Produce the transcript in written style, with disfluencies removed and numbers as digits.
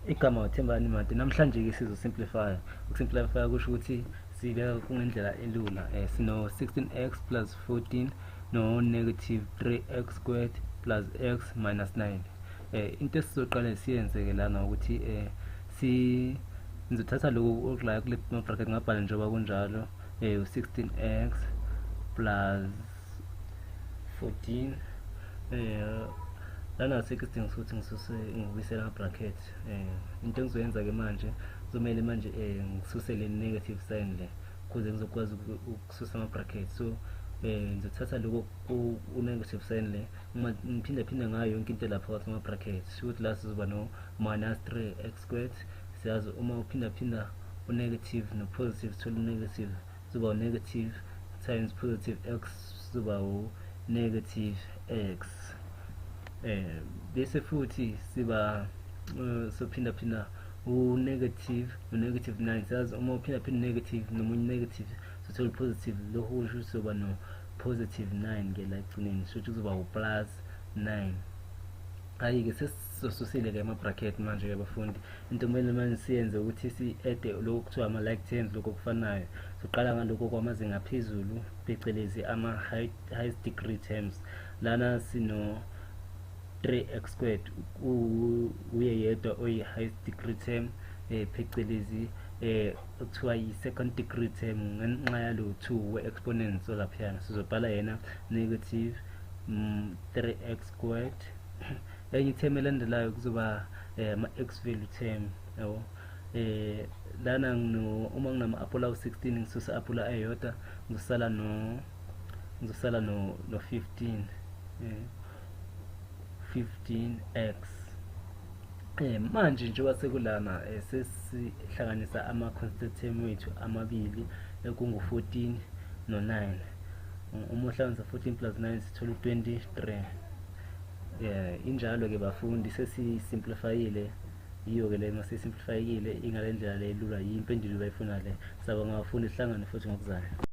Igama uThembani Madi. Namhlanje-ke sizo-simplify. Uku-simplify kusho ukuthi sibeka kungendlela elula. Sino 16x plus 14 no negative 3x squared plus x minus 9. Into esizoqala siyenze-ke lana ukuthi si ngizothatha lokhu okula kule bracket, ngabhala njengoba kunjalo, 16x plus 14. Lana asikho isidingo sokuthi ngisuse, ngibuyisele ama-bracket. Into engizoyenza-ke manje, kuzomele manje ngisuse le negative sign le ukuze ngizokwazi ukususa ama-bracket. So ngizothatha lokho ku-negative sign le, ngiphinde phinde ngayo yonke into lapha phakathi kwama-bracket. Sho ukuthi la sizoba no minus 3x squared. Siyazi uma uphinda phinda u-negative no-positive, sithola u-negative, kuzoba u-negative times positive x, kuzoba u-negative x. Bese futhi siba sophinda phinda u-negative no-negative 9. Siyazi uma uphinda phinda negative nomunye negative, sithola positive. Lokho kusho ukuthi soba no positive 9 ke la ekugcineni, sho ukuthi kuzoba u-plus 9. Hhayi-ke, sesizosusile-ke ama-bracket manje-ke bafundi. Into kumele manje siyenze ukuthi si-add-e lokhu kuthiwa ama-like terms, lokhu okufanayo. Soqala ngalokho kwamazinga aphezulu, phecelezi ama-highest degree terms. Lana sino 3x squared, uye yedwa oyi-highest degree term, phecelezi okuthiwa yi-second degree term ngenxa yalo 2 we-exponents olaphiyana. Sizobhala yena negative 3x squared. Enye i-term elandelayo kuzoba ama-x value term, yabo. Lana ngino uma nginama apula awu-16, ngisusa apula eyodwa, ngizosala no 15, 15x. Manje njengoba sekulana, sesihlanganisa ama-constant term wethu amabili ekungu-14 no-9. Uma uhlanganisa 14 plus 9, sithola u-23. Yeah, injalo-ke bafundi, sesi-simplifyile. Yiyo-ke le, mase-simplifyekile ingale ndlela le elula. Yimpendulo bayifuna le. Sabonga bafundi, sihlangane futhi ngokuzayo.